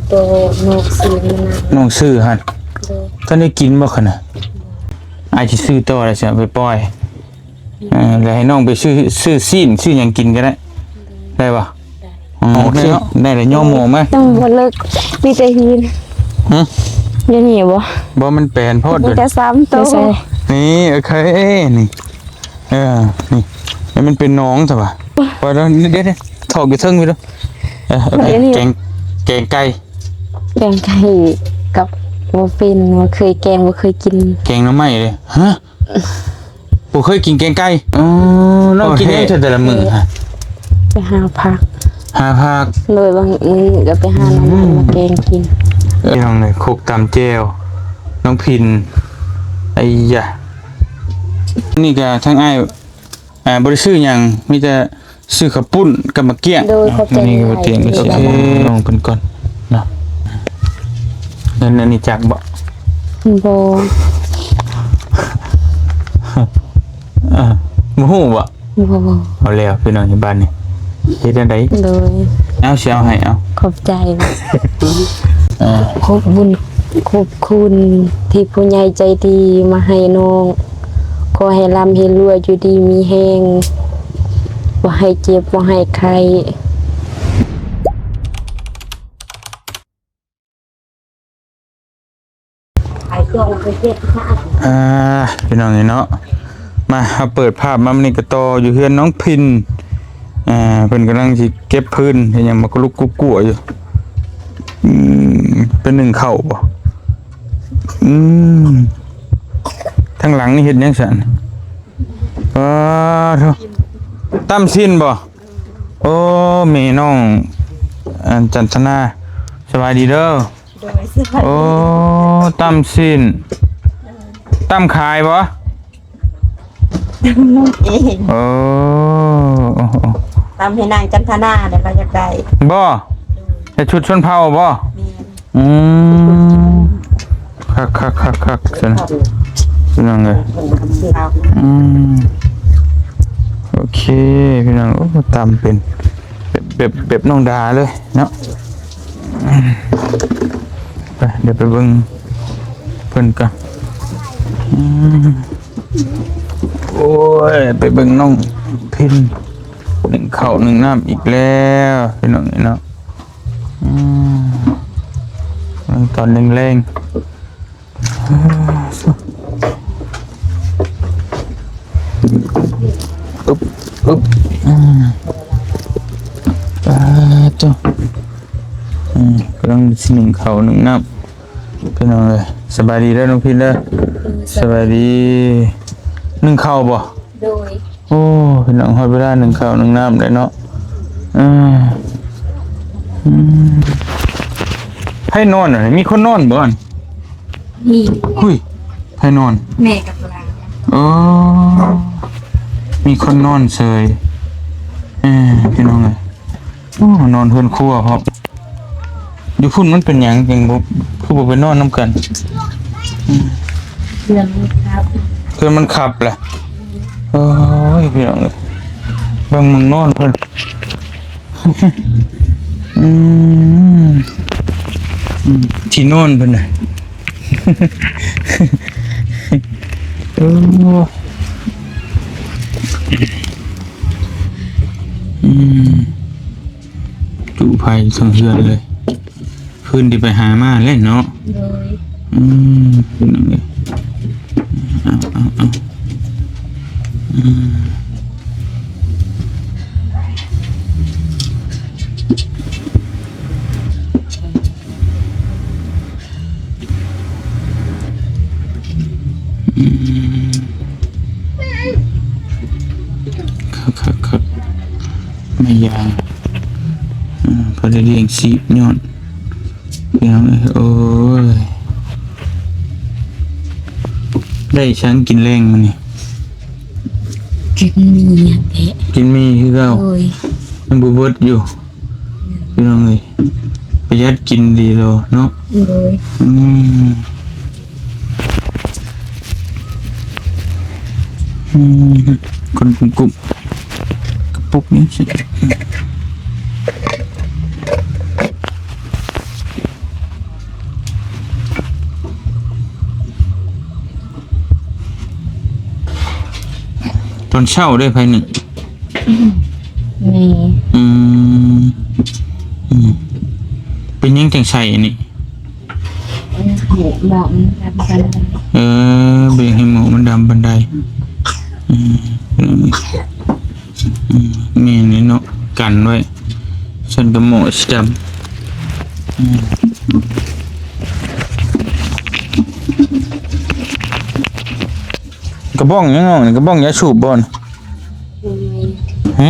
ໂຕນ້ອງຊື້ມານຳ ນ້ອງຊື້ຫັ້ນ ໂດຍ ທ່ານໄດ້ກິນບໍ່ຂະນະ? ອ້າຍຊິຊື້ຕໍ່ແລ້ວຊິເອົາໄປປ່ອຍ ເອີ ແລ້ວໃຫ້ນ້ອງໄປຊື້ ຊື້ຊີ້ນຊື້ຫຍັງກິນກໍໄດ້ ໄດ້ບໍ່? ໄດ້ ອໍ ໂອເຄ ໄດ້ແລ້ວ ຍໍໝູມາ ຕ້ອງບໍ່ເລິກ ມີແຕ່ຫີນ ຫຶ ຢູ່ນີ້ບໍ່? ບໍ່ ມັນແປນໂພດ ມີແຕ່ສາມໂຕ ນີ້ ໂອເຄ ນີ້ ເອີ ນີ້ ໃຫ້ມັນເປັນໜອງຊະຫວາ ວ່າແລ້ວ ດຽວໆ ຖອກຢູ່ເທິງໄປດູ ເອີ ໂອເຄ ແກງ ແກງໄກ່ ແກງໄກ່ກັບ ບໍ່ເປັນ ບໍ່ເຄີຍແກງ ບໍ່ເຄີຍກິນ ແກງໜໍ່ໄມ້ເດ້ ຮະ? ບໍ່ເຄີຍກິນແກງໄກ່ ອໍ ນ້ອງກິນຫຍັງແຕ່ລະມື້ ໂອເຄ ຫາ? ໄປຫາຜັກ ຫາຜັກ ໂດຍ ບາງມື້ກໍໄປຫາໜໍ່ໄມ້ ອືມ ມາແກງກິນ ເອີ ພີ່ນ້ອງເອີຍ ຄົກຕຳແຈ່ວ ນ້ອງພິນ ໄອ້ຢາ ນີ້ກໍທາງອ້າຍ ອ່າ ບໍ່ໄດ້ຊື້ຫຍັງ ມີແຕ່ຊື້ເຂົ້າປຸ້ນກັບໝາກກ້ຽງ ໂດຍ ຂອບໃຈ ນີ້ກໍບໍ່ຕຽງ ໂອເຄ ນ້ອງເພິ່ນກ່ອນເນາະ ເງິນອັນນີ້ຈັກບໍ່? ບໍ່ ອ່າ ບໍ່ຮູ້ບໍ່? ບໍ່ ບໍ່ ເອົາແລ້ວພີ່ນ້ອງ ຢູ່ບ້ານນີ້ເຮັດແນວໃດ? ໂດຍ ເອົາ ຊິເອົາໃຫ້ ເອົາ ຂອບໃຈ ອ່າ ຂອບບຸນຂອບຄຸນທີ່ຜູ້ໃຫຍ່ໃຈດີມາໃຫ້ນ້ອງ ຂໍໃຫ້ລ່ຳໃຫ້ລວຍ ຢູ່ດີມີແຮງ ບໍ່ໃຫ້ເຈັບ ບໍ່ໃຫ້ໄຂ້. ອ່າ ພີ່ນ້ອງເອີຍເນາະ ມາ ເຮົາເປີດພາບມາ ມື້ນີ້ກໍຕໍ່ຢູ່ເຮືອນນ້ອງພິນ ອ່າ ເພິ່ນກຳລັງຊິເກັບພື້ນເຮັດຫຍັງ ມາກະລຸກກຸກກົວຢູ່ ອືມ ເປັນໜຶ້ງເຂົ້າບໍ່? ອືມ ທາງຫຼັງນີ້ເຮັດຫຍັງຊັ້ນ? ປາໂທ້ ຕຳຊີ້ນບໍ່? ໂອ້ ແມ່ນ້ອງ ອັນ ຈັນທະນາ ສະບາຍດີເດີ. ໂດຍ ສະບາຍດີ. ໂອ້ ຕຳຊີ້ນ ຕຳຂາຍບໍ່? ຕຳເອງ. ໂອ້ ໂອ້ ໂອ້ ຕຳໃຫ້ນາງຈັນທະນາແຫຼະ ລາວຢາກໄດ້. ບໍ່? ໂດຍ. ໃຫ້ຊຸດຊົນເຜົ່າບໍ່? ແມ່ນ. ອືມ ຄັກໆໆໆ ຊັ້ນ ພີ່ນ້ອງເອີຍ ອືມ ໂອເຄ ພີ່ນ້ອງ ໂອ້ ຕຳເປັນ ແບບ ແບບ ແບບນ້ອງດາເລີຍເນາະ ໄປ ດຽວໄປເບິ່ງເພິ່ນກ່ອນ ອືມ ໂອ້ຍ ໄປເບິ່ງນ້ອງພິນ ໜຶ້ງເຂົ້າໜຶ້ງນ້ຳອີກແລ້ວ ພີ່ນ້ອງເອີຍເນາະ. ອືມ ເບິ່ງຕອນແລງໆ ອາ ອຶບ ອຶບ ອືມ ອາ ໂທ້ ອືມ ກຳລັງຊິໜຶ້ງເຂົ້າໜຶ້ງນ້ຳ ພີ່ນ້ອງເອີຍ. ສະບາຍດີເດີນ້ອງພິນເດີ. ສະບາຍດີ. ໜຶ້ງເຂົ້າບໍ່? ໂດຍ. ໂອ້ ພີ່ນ້ອງ ຮອດເວລາໜຶ້ງເຂົ້າໜຶ້ງນ້ຳແລ້ວເນາະ. ເອີ ອືມ ໃຜນອນຫັ້ນ? ມີຄົນນອນບໍ່ຫັ້ນ? ມີ. ຫຸ້ຍ ໃຜນອນ? ແມ່ກັບຫຼານ. ໂອ້ ມີຄົນນອນເສີຍ. ເອີ ພີ່ນ້ອງເອີຍ ໂອ້ ນອນເຮືອນຄົວພ້ອມ. ຢູ່ພຸ້ນມັນເປັນຫຍັງຈຶ່ງບໍ່ ຄືບໍ່ໄປນອນນຳກັນ? ອືມ ເຮືອນມັນຄັບ ເຮືອນມັນຄັບແຫຼະ. ໂອ້ຍ ພີ່ນ້ອງເອີຍ ເບິ່ງມັນນອນເພິ່ນ ອືມ ອືມ ທີ່ນອນເພິ່ນນະ ໂອ້ ອືມ. ຈຸໄຟທັງເຮືອນເລີຍ ຄືນທີ່ໄປຫາມາແຫຼະເນາະ. ໂດຍ. ອືມ ພີ່ນ້ອງເອີຍ ເອົາ ເອົາ ເອົາ ອືມ ອືມ ຄັກໆໆ ໄມ້ຢາງ ອືມ ພໍໄດ້ລ້ຽງຊີບຍ້ອນ ພີ່ນ້ອງເອີຍ. ໂອ້ຍ ໄດ້ຫຍັງກິນແລງມື້ນີ້? ກິນໝີ່ແຫຼະ ກິນໝີ່ຄືເກົ່າ. ໂດຍ. ຍັງບໍ່ເບິດຢູ່ ພີ່ນ້ອງເອີຍ ປະຢັດກິນດີໂລເນາະ. ໂດຍ. ອືມ ອືມ ຄົນກຸ່ມໆ ກະປຸກນີ້ຊິ ອືມ. ຕອນເຊົ້າເດ້ ໃຜໜຶ້ງ? ແມ່. ອືມ ອືມ ເປັນຫຍັງຈັ່ງໃສ່ອັນນີ້? ມັນໃຫ້ໝໍ້ມັນດຳປານໃດ. ເອີ ບໍ່ຢາກໃຫ້ໝໍ້ມັນດຳປານໃດ. ອືມ ອືມ ອືມ ແມ່ນເລີຍເນາະ ກັນໄວ້ ຊັ້ນກໍໝໍ້ຊິດຳ. ອືມ ກະບອງຫຍັງນ້ອງນີ້? ກະບອງຢາສູບບໍ່ນີ້? ບໍ່ມີ. ຫຶ?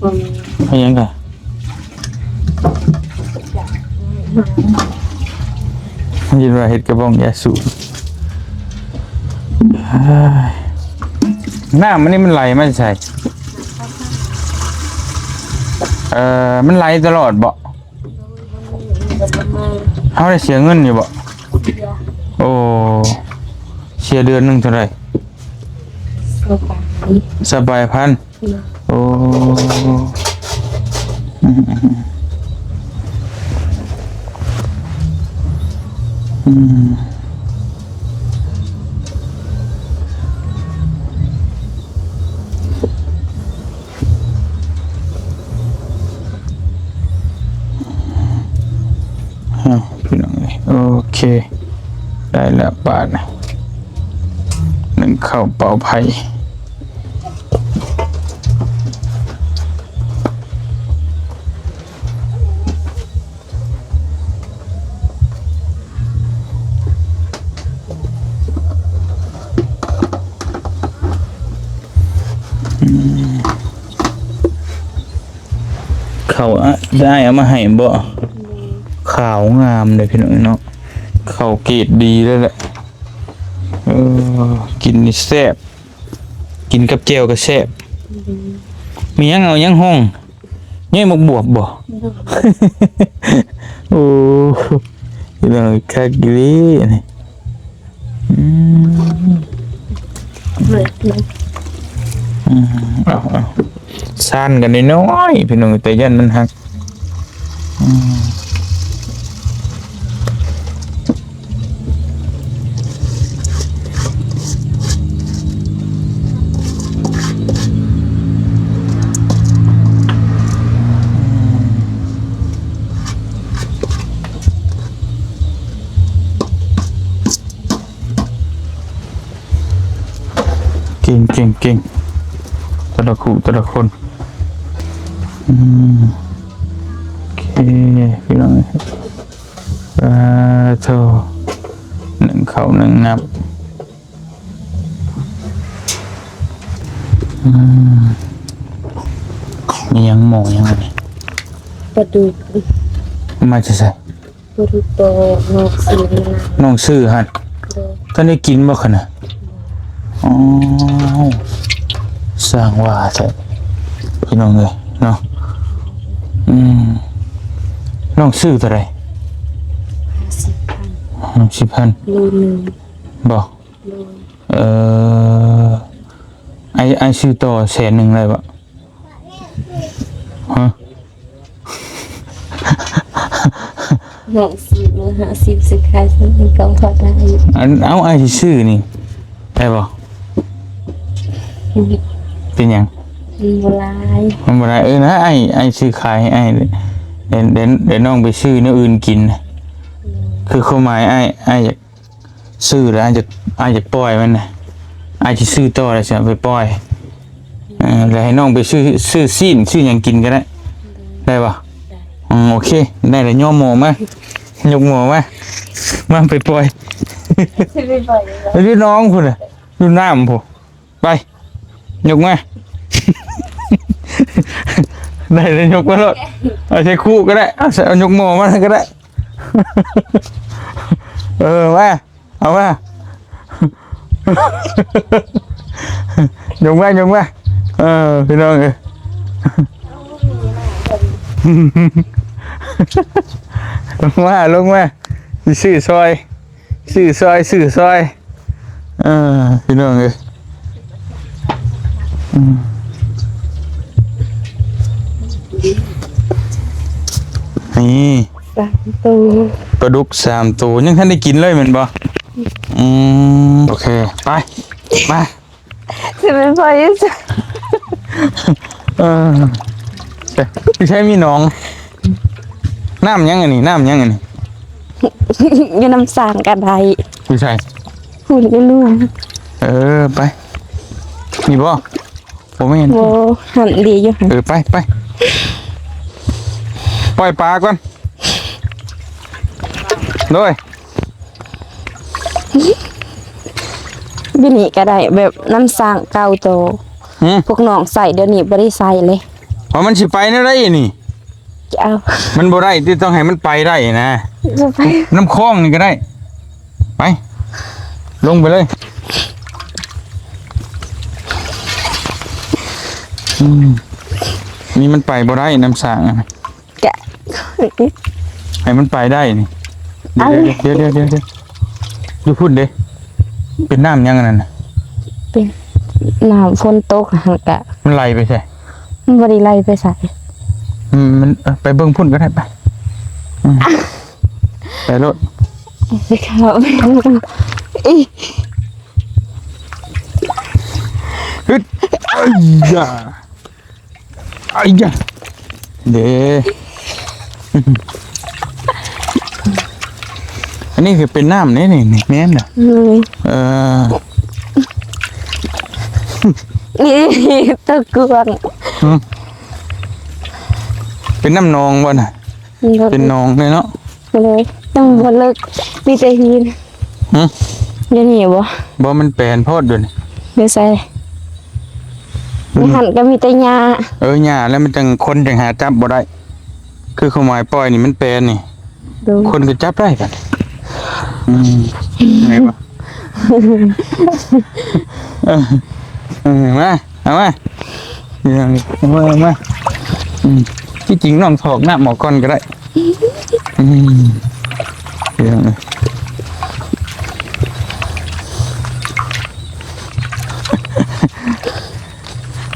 ບໍ່ມີ. ເຮັດຫຍັງກະ? ຍິນວ່າເຮັດກະບອງຢາສູບ. ເອີຍ ນ້ຳອັນນີ້ມັນໄຫຼມາແຕ່ໃສ? ເອີ ມັນໄຫຼຕະຫຼອດບໍ່? ເຮົາໄດ້ເສຍເງິນຢູ່ບໍ່? ເສຍ. ໂອ້ ເສຍເດືອນໜຶ່ງເທົ່າໃດ? ຊາວປາຍ. ຊາວປາຍພັນ. ໂດຍ. ໂອ້ ອືມ ອືມ ອືມ. ອ້າວ ພີ່ນ້ອງເອີຍ ໂອເຄ ໄດ້ແລ້ວບາດນີ້ ໜຶ້ງເຂົ້າເປົ່າໄຟ. ອືມ ເຂົ້າ ອະ ອ້າຍເອົາມາໃຫ້ບໍ່? ແມ່ນ. ຂາວງາມເດ້ພີ່ນ້ອງເນາະ ເຂົ້າເກຣດດີເລີຍແຫຼະ. ເອີ ກິນນີ້ແຊບ ກິນກັບແຈ່ວກໍແຊບ. ແມ່ນ. ມີຫຍັງເອົາຫຍັງຫ້ອງ? ແຍກໝາກບວບບໍ່? ໂດຍ. ໂອ້ ພີ່ນ້ອງ ຄັກອີ່ຫຼີອັນນີ້. ອືມ ເລີຍ ອືມ ເອົາ ເອົາ ຊານກັນນ້ອຍໆ ພີ່ນ້ອງ ແຕ່ຢ້ານມັນຫັກ. ອືມ ເກັ່ງ ເກັ່ງ ເກັ່ງ ແຕ່ລະຄູ່ແຕ່ລະຄົນ. ອືມ ໂອເຄ ພີ່ນ້ອງເອີຍ ອາ ໂທ ໜຶ້ງເຂົ້າໜຶ້ງນ້ຳ. ອືມ ມີຫຍັງ ໝໍ້ຫຍັງອັນນີ້? ປາດຸກ. ມາຈາກໃສ? ບໍ່ຮູ້ ນ້ອງຊື້ມາ. ນ້ອງຊື້ຫັ້ນ? ໂດຍ. ທ່ານໄດ້ກິນບໍ່ຄັນນະ? ອໍ ຊ່າງວ່າແທ້ ພີ່ນ້ອງເອີຍເນາະ. ອືມ ນ້ອງຊື້ເທົ່າໃດ? ຫ້າສິບພັນ. ຫ້າສິບພັນ ໂລໜຶ່ງບໍ່? ໂດຍ. ເອີ ອ້າຍ ອ້າຍຊື້ຕໍ່ແສນໜຶ່ງໄດ້ບໍ່? ຮະ? ນ້ອງຊື້ມື້ຫ້າສິບ ຊື້ຂາຍເປັນເກົ້າພັນໄດ້ຢູ່. ອັນ ເອົ້າ ອ້າຍຊິຊື້ນີ້ໄດ້ບໍ່? ອືມ ເປັນຫຍັງ? ມັນບໍ່ຫຼາຍ ມັນບໍ່ຫຼາຍ. ເອີ ນະ ອ້າຍ ອ້າຍຊື້ຂາຍໃຫ້ອ້າຍ ດຽວ ດຽວ ດຽວນ້ອງໄປຊື້ແນວອື່ນກິນ. ອືມ ຄືຄວາມໝາຍອ້າຍ ອ້າຍຢາກ ຊື້ແລ້ວ ອ້າຍຈະ ອ້າຍຈະປ່ອຍມັນນະ ອ້າຍຊິຊື້ຕໍ່ແລ້ວຊິເອົາໄປປ່ອຍ. ເອີ ແລ້ວໃຫ້ນ້ອງໄປຊື້ ຊື້ຊີ້ນ ຊື້ຫຍັງກິນກໍໄດ້ ໄດ້ບໍ່? ໄດ້. ອືມ ໂອເຄ ໄດ້ແລ້ວ ຍົກໝໍ້ມາ ຍົກໝໍ້ມາ ມາໄປປ່ອຍ. ຊິໄປປ່ອຍຢູ່ ຢູ່ໜອງພຸ້ນນະ ຢູ່ນ້ຳພຸ້ນ. ໄປ ຍົກມາ ໄດ້ແລ້ວ ຍົກມາໂລດ. ເອົາໃສ່ຄຸກໍໄດ້ ເອົາໃສ່ ເອົາຍົກໝໍ້ມາກໍໄດ້. ເອີ ມາ ເອົາມາ ຍົກມາ ຍົກມາ. ເອີ ພີ່ນ້ອງເອີຍ ລົງມາ ລົງມາ ຊິຊື້ຊ່ອຍ ຊື້ຊ່ອຍ ຊື້ຊ່ອຍ. ເອີ ພີ່ນ້ອງເອີຍ ອືມ ນີ້ ສາມໂຕ ປາດຸກສາມໂຕ ຍັງທັນໄດ້ກິນເລີຍແມ່ນບໍ່? ອືມ ໂອເຄ ໄປ ມາ ຊິໄປໄປ ເອີ ຢູ່ໃສມີໜອງ? ນ້ຳຫຍັງອັນນີ້? ນ້ຳຫຍັງອັນນີ້? ຢູ່ນ້ຳສ້າງກໍໄດ້. ຢູ່ໃສ? ພຸ້ນຢູ່ລຸ່ມ. ເອີ ໄປ. ນີ້ບໍ່? ບໍ່ແມ່ນ. ບໍ່ ຫັ້ນດີຢູ່. ເອີ ໄປ ໄປ. ປ່ອຍປາກ່ອນ. ໂດຍ. ຢູ່ນີ້ກໍໄດ້ ແບບນ້ຳສ້າງເກົ່າໂຕ. ຫື? ພວກນ້ອງໃຊ້ ດຽວນີ້ບໍ່ໄດ້ໃຊ້ເລີຍ. ເພາະມັນຊິໄປແນວໃດນີ້? ເອົາ ມັນບໍ່ໄດ້ຕິ ຕ້ອງໃຫ້ມັນໄປໄດ້ນະ. ບໍ່ໄປ. ນ້ຳຄອງນີ້ກໍໄດ້. ໄປ ລົງໄປເລີຍ. ອືມ ນີ້ມັນໄປບໍ່ໄດ້ ນ້ຳສ້າງ. ກະ ໃຫ້ມັນໄປໄດ້ນີ້. ເອົາ ດຽວໆໆໆ ຢູ່ພຸ້ນເດ້. ເປັນນ້ຳຫຍັງອັນນັ້ນນະ? ເປັນນ້ຳຝົນຕົກຫັ້ນກະ. ມັນໄຫຼໄປໃສ? ມັນບໍ່ໄດ້ໄຫຼໄປໃສ. ອືມ ມັນ ເອີ ໄປເບິ່ງພຸ້ນກໍໄດ້ ໄປ. ອືມ ໄປໂລດ. ໄປເຂົ້າ ອຶດ ໄອ້ຢາ. ໄອ້ຍະ ເດ້. ອັນນີ້ຄືເປັນນ້ຳເດ້ນີ້ ນີ້ແມ່ນນະ. ເອີ ເອີ ນີ້ຕະກວງ. ຫື? ເປັນນ້ຳໜອງບໍ່ນະ? ເປັນໜອງເລີຍເນາະ. ເລີຍ ຍັງບໍ່ເລິກ ມີແຕ່ຫີນ. ຫື? ຢູ່ນີ້ບໍ່? ບໍ່ ມັນແປນໂພດຢູ່ນີ້. ຢູ່ໃສ? ຢູ່ຫັ້ນກໍມີແຕ່ຫຍ້າ. ເອີ ຫຍ້າແລ້ວມັນຈັ່ງ ຄົນຈັ່ງຫາຈັບບໍ່ໄດ້. ຄືຄວາມໝາຍປ່ອຍນີ້ມັນແປນນີ້. ໂດຍ. ຄົນກໍຈັບໄດ້ບັດ. ອືມ ໄງວະ? ເອີ ເອີ ມາ ເອົາມາ. ເອົາມາ ເອົາມາ. ອືມ ທີ່ຈິງນ້ອງຖອກນ້ຳອອກກ່ອນກໍໄດ້. ອືມ ເອີ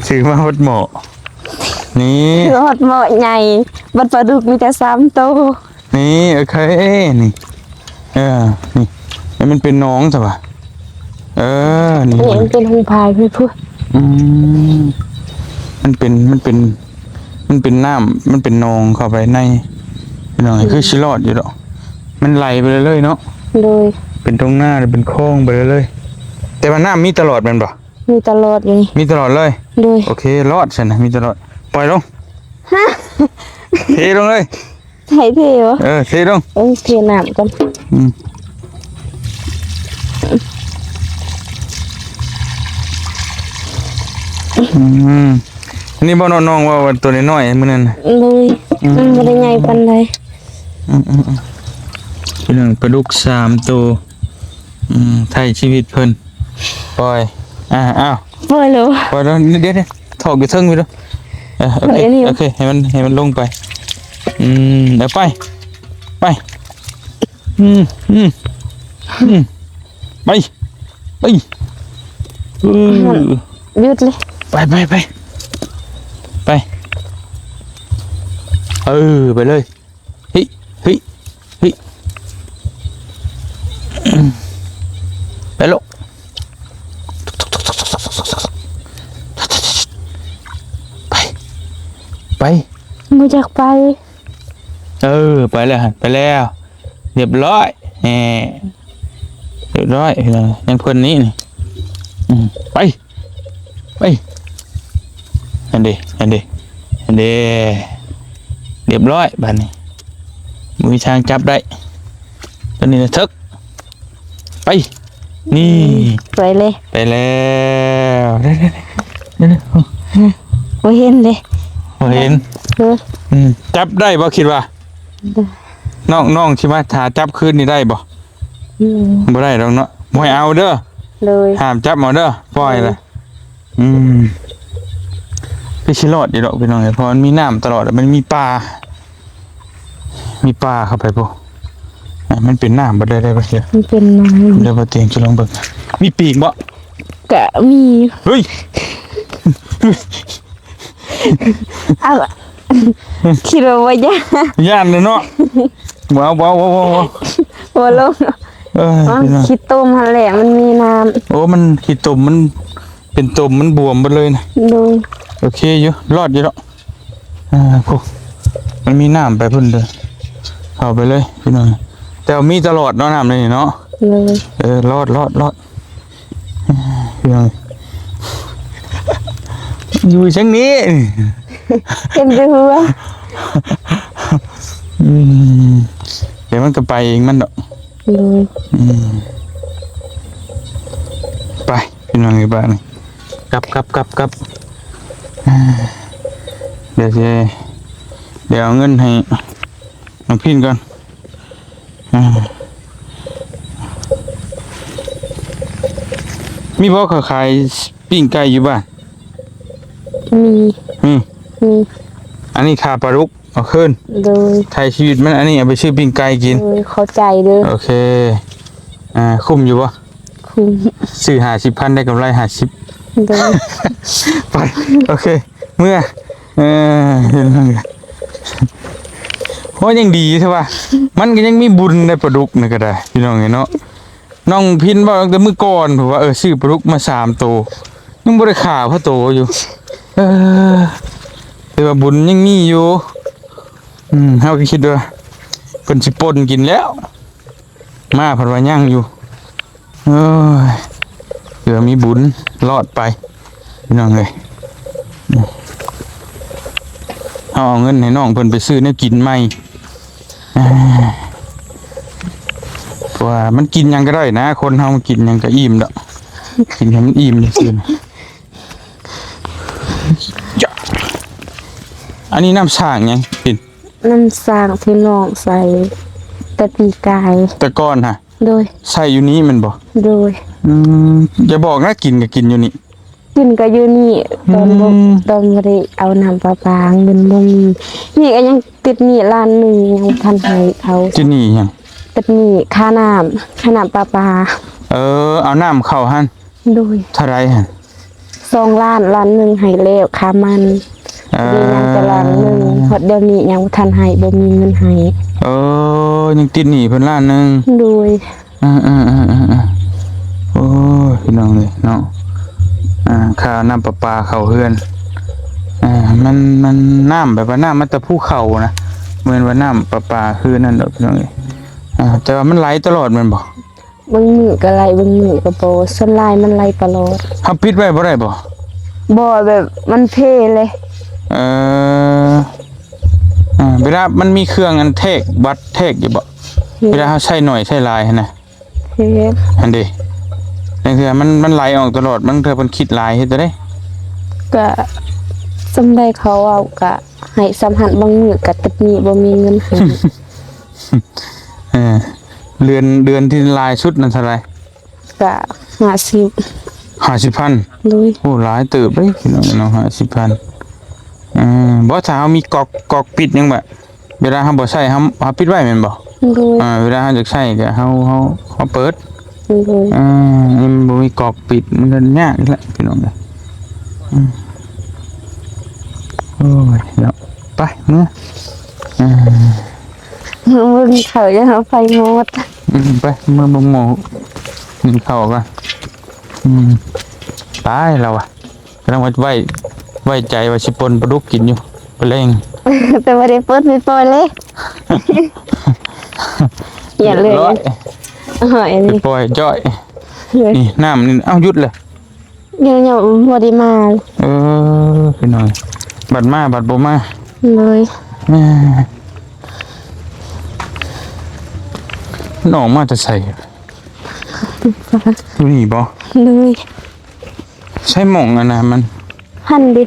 ຊື້ມາຮອດໝໍ້. ນີ້ ຮອດໝໍ້ໃຫຍ່ ບັດປາດຸກມີແຕ່ສາມໂຕ. ນີ້ ໂອເຄ ນີ້ ເອີ ນີ້ ໃຫ້ມັນເປັນໜອງຊະວະ. ເອີ ນີ້ ນີ້ມັນເປັນຫົງພາຍພຸ້ນ. ອືມ ມັນເປັນ ມັນເປັນ ມັນເປັນນ້ຳ ມັນເປັນໜອງເຂົ້າໄປໃນ ພີ່ນ້ອງ. ອືມ ຄືຊິລອດຢູ່ດອກ ມັນໄຫຼໄປເລື້ອຍໆເນາະ. ໂດຍ. ເປັນທົ່ງນາ ເປັນຄອງໄປເລື້ອຍໆ ແຕ່ວ່ານ້ຳມີຕະຫຼອດແມ່ນບໍ່? ມີຕະຫຼອດຢູ່ນີ້. ມີຕະຫຼອດເລີຍ? ໂດຍ. ໂອເຄ ລອດຊັ້ນນະ ມີຕະຫຼອດ. ປ່ອຍລົງ. ຮະ? ເທລົງເລີຍ. ໃຫ້ເທບໍ່? ເອີ ເທລົງ. ເອີ ເທນ້ຳກ່ອນ. ອືມ ອືມ ອັນນີ້ບໍ່ ນ້ອງເວົ້າວ່າໂຕນ້ອຍໆ ມື້ນັ້ນນະ. ໂດຍ. ອືມ ມັນບໍ່ໄດ້ໃຫຍ່ປານໃດ. ອືມໆໆ ພີ່ນ້ອງ ປາດຸກສາມໂຕ. ອືມ ໄຖ່ຊີວິດເພິ່ນ. ປ່ອຍ ອ່າ ອ້າວ ປ່ອຍໂລ ປ່ອຍໂລ. ດຽວໆ ຖອກຢູ່ເທິງພຸ້ນເດີ. ເອີ ໂອເຄ ໂອເຄ ໃຫ້ມັນ ໃຫ້ມັນລົງໄປ. ອືມ ເອົາໄປ ໄປ. ອືມ ອືມ ອືມ ໄປ ໄປ. ເອີ ຢຸດເລີຍ. ໄປ ໄປ ໄປ ໄປ. ເອີ ໄປເລີຍ. ເຮີ້ຍ ເຮີ້ຍ ເຮີ້ຍ ໄປໂລດ. ໄປ ໄປ. ບໍ່ຢາກໄປ. ເອີ ໄປແລ້ວຫັ້ນ ໄປແລ້ວ. ຮຽບຮ້ອຍ ແນ່ ຮຽບຮ້ອຍ. ຍັງເພິ່ນນີ້ ນີ້. ອືມ ໄປ. ໄປ ຫັ້ນເດ ຫັ້ນເດ ຫັ້ນເດ. ຮຽບຮ້ອຍບາດນີ້ ບໍ່ມີທາງຈັບໄດ້. ຕອນນີ້ນະ ເຖິກ ໄປ. ນີ້ ໄປເລີຍ ໄປແລ້ວ. ເດີໆໆ ບໍ່ເຫັນເດ້ ບໍ່ເຫັນ. ເອີ ອືມ ຈັບໄດ້ບໍ່ ຄິດວ່າ? ນ້ອງ ນ້ອງຊິມາຫາຈັບຄືນນີ້ໄດ້ບໍ່? ອືມ ບໍ່ໄດ້ດອກເນາະ. ບໍ່ໃຫ້ເອົາເດີ. ໂດຍ. ຫ້າມຈັບເອົາເດີ ປ່ອຍລະ. ອືມ ຄືຊິລອດຢູ່ດອກພີ່ນ້ອງເອີຍ ເພາະມັນມີນ້ຳຕະຫຼອດ ມັນມີປ່າ ມີປ່າເຂົ້າໄປພຸ້ນ. ອ່ະ ມັນເປັນນ້ຳບໍ່ໄດ້ ໄດ້ບໍ່ເຊຍ? ມັນເປັນນ້ຳ. ເດີ ບໍ່ຕຽງ ຈະລອງເບິ່ງ ມີປີກບໍ່? ກະມີ. ເຮີ້ຍ ເອົາ ຄິດວ່າບໍ່ຢ້ານ. ຢ້ານເລີຍເນາະ. ບໍ່ເອົາ ບໍ່ເອົາ ບໍ່ເອົາ ບໍ່ເອົາ ບໍ່ລົງ. ເອີຍ ພີ່ນ້ອງ ຂີ້ຕົມຫັ້ນແຫຼະ ມັນມີນ້ຳ. ໂອ້ ມັນຂີ້ຕົມ ມັນເປັນຕົມ ມັນບວມເບິດເລີຍນະ. ໂດຍ. ເ ອເຄຢູ່ ລອດຢູ່ດອກ. ອ່າ ໂອ້ ມັນມີນ້ຳໄປພຸ້ນເດີ ເຂົ້າໄປເລີຍພີ່ນ້ອງ. ແຕ່ວ່າມີຕະຫຼອດເນາະ ນ້ຳໃນນີ້ເນາະ. ເລີຍ ເອີ ລອດ ລອດ ລອດ ພີ່ນ້ອງ ຢູ່ຈັ່ງນີ້ ເປັນເຮືອ. ອືມ ດຽວມັນກໍໄປເອງມັນດອກ. ເລີຍ ອືມ ໄປ ພີ່ນ້ອງເອີຍ ບາດນີ້ ກັບ ກັບ ກັບ ກັບ. ດຽວຊິ ດຽວເອົາເງິນໃຫ້ນ້ອງພິນກ່ອນ. ອ່າ ມີບໍ່ເຂົາຂາຍປີ້ງໄກ່ຢູ່ບ້ານ? ມີ ມີ ມີ. ອັນນີ້ຄ່າປາດຸກເອົາຄືນ. ໂດຍ ໄຖ່ຊີວິດມັນ ອັນນີ້ເອົາໄປຊື້ປີ້ງໄກ່ກິນ. ໂດຍ ເຂົ້າໃຈເດີ. ໂອເຄ ອ່າ ຄຸ້ມຢູ່ບໍ່? ຄຸ້ມ. ຊື້ຫ້າສິບພັນ ໄດ້ກຳໄລຫ້າສິບ. ໂດຍ ໄປ ໂອເຄ ເມືອ. ເອີ ໂອ້ ຍັງດີແທ້ວ່າ ມັນກໍຍັງມີບຸນໄດ້ ປາດຸກນີ້ກໍໄດ້ ພີ່ນ້ອງເອີຍເນາະ. ນ້ອງພິນເວົ້າຕັ້ງແຕ່ມື້ກ່ອນພຸ້ນວ່າ ເອີ ຊື້ປາດຸກມາສາມໂຕ ຍັງບໍ່ໄດ້ຂ້າພະໂຕຢູ່. ເອີ ແຕ່ວ່າບຸນຍັງມີຢູ່. ອືມ ເຮົາກໍຄິດວ່າເພິ່ນຊິປົ່ນກິນແລ້ວ ມາເພິ່ນວ່າຍັງຢູ່. ໂອ້ຍ ເພື່ອມີບຸນລອດໄປ ພີ່ນ້ອງເອີຍ. ເຮົາເອົາເງິນໃຫ້ນ້ອງເພິ່ນໄປຊື້ແນວກິນໃໝ່ ເພາະວ່າມັນກິນຫຍັງກໍໄດ້ນະ ຄົນເຮົາມັນກິນຫຍັງກໍອີ່ມດອກ ກິນໃຫ້ມັນອີ່ມຊື່ໆ. ອັນນີ້ນ້ຳສ້າງຫຍັງ? ເປັນນ້ຳສ້າງທີ່ນ້ອງໃສ່ແຕ່ປີກາຍ ແຕ່ກ່ອນຫະ. ໂດຍ ໃສ່ຢູ່ນີ້ແມ່ນບໍ່? ໂດຍ ອືມ ຢ່າບອກນະ ກິນກໍກິນຢູ່ນີ້ ກິນກໍຢູ່ນີ້. ຕອນບໍ່ ອືມ ຕອນບໍ່ໄດ້ເອົານ້ຳປະປາ ເງິນບໍ່ມີ ນີ້ກໍຍັງຕິດໜີ້ລ້ານໜຶ່ງ ຍັງບໍ່ທັນໃຫ້ເຂົາ. ຕິດໜີ້ຫຍັງ? ຕິດໜີ້ຄ່ານ້ຳ ຄ່ານ້ຳປະປາ. ເອີ ເອົານ້ຳເຂົ້າຫັ້ນ. ໂດຍ ເທົ່າໃດຫັ້ນ? ສອງລ້ານ ລ້ານໜຶ່ງໃຫ້ແລ້ວ ຄ່າມັນ. ເອີ ມີຍັງແຕ່ລ້ານໜຶ່ງ ຮອດດຽວນີ້ຍັງບໍ່ທັນໃຫ້ ບໍ່ມີເງິນໃຫ້. ເອີ ຍັງຕິດໜີ້ເພິ່ນລ້ານໜຶ່ງ. ໂດຍ ເອີໆໆໆໆ ໂອ້ຍ ພີ່ນ້ອງເອີຍເນາະ. ອ່າ ຄ່ານ້ຳປະປາເຂົ້າເຮືອນ ອ່າ ມັນ ມັນນ້ຳແບບວ່ານ້ຳມາແຕ່ພູເຂົານະ ບໍ່ແມ່ນວ່ານ້ຳປະປາຄືນັ້ນດອກ ພີ່ນ້ອງເອີຍ. ອ່າ ແຕ່ວ່າມັນໄຫຼຕະຫຼອດແມ່ນບໍ່? ບາງມື້ກໍໄຫຼ ບາງມື້ກໍບໍ່ ສ່ວນຫຼາຍມັນໄຫຼຕະຫຼອດ. ເຮົາປິດໄວ້ບໍ່ໄດ້ບໍ່? ບໍ່ ແບບມັນເພເລີຍ. ເອີ ອ່າ ເວລາມັນມີເຄື່ອງອັນແທກ ວັດແທກຢູ່ບໍ່? ເຮັດ ເວລາເຮົາໃຊ້ໜ້ອຍໃຊ້ຫຼາຍຫັ້ນນະ. ເຮັດ ຫັ້ນເດ ບາງເທື່ອມັນ ມັນໄຫຼອອກຕະຫຼອດ ບາງເທື່ອເພິ່ນຄິດຫຼາຍ ເຮັດຈັ່ງໃດ? ກະສ່ຳໃດເຂົາເວົ້າກະໃຫ້ສ່ຳຫັ້ນ ບາງມື້ກະຕິດໜີ້ ບໍ່ມີເງິນໃຫ້. ເອີ ເດືອນ ເດືອນທີ່ຫຼາຍສຸດນັ້ນເທົ່າໃດ? ກະຫ້າສິບ ຫ້າສິບພັນ. ໂດຍ ໂອ້ ຫຼາຍເຕີບເດ້ພີ່ນ້ອງເນາະ ຫ້າສິບພັນ. ເອີ ບໍ່ ຖ້າເຮົາມີກອກ ກອກປິດຫຍັງບາດ ເວລາເຮົາບໍ່ໃຊ້ ເຮົາ ເຮົາປິດໄວ້ແມ່ນບໍ່? ໂດຍ ອ່າ ເວລາເຮົາຢາກໃຊ້ກໍເຮົາ ເຮົາ ເຮົາເປີດ. ໂດຍ ອ່າ ອັນນີ້ມັນບໍ່ມີກອກປິດ ມັນກໍຍາກອີກແຫຼະພີ່ນ້ອງເອີຍ. ອືມ ໂອ້ຍເນາະ ໄປເມືອ. ອ່າ ເມືອ ເມືອກິນເຂົ້າ ຢ່າເອົາໄຟໝົດ. ອືມ ໄປ ເມືອເບິ່ງໝໍ້ກິນເຂົ້າກ່ອນ. ອືມ ຕາຍແລ້ວວ່າ ກຳລັງວ່າໄວ້ ໄວ້ໃຈວ່າຊິປົ່ນປາດຸກກິນຢູ່ ປະແລງ ແຕ່ບໍ່ໄດ້ປົ່ນ ໄປປ່ອຍເລີຍ. ຢ່າເລີຍ ໂອ້ຍ ໄປປ່ອຍຈ້ອຍ. ນີ້ນ້ຳນີ້ ເອົ້າ ຢຸດເລີຍ. ຍັງ ຍັງບໍ່ໄດ້ມາ. ເອີ ພີ່ນ້ອງ ບັດມາບັດບໍ່ມາ. ໂດຍ ເອີ ມັນອອກມາແຕ່ໃສ? ຢູ່ນີ້ບໍ່? ໂດຍ ໃຊ້ໝ່ອງອັນນັ້ນມັນ ຫັ້ນເດ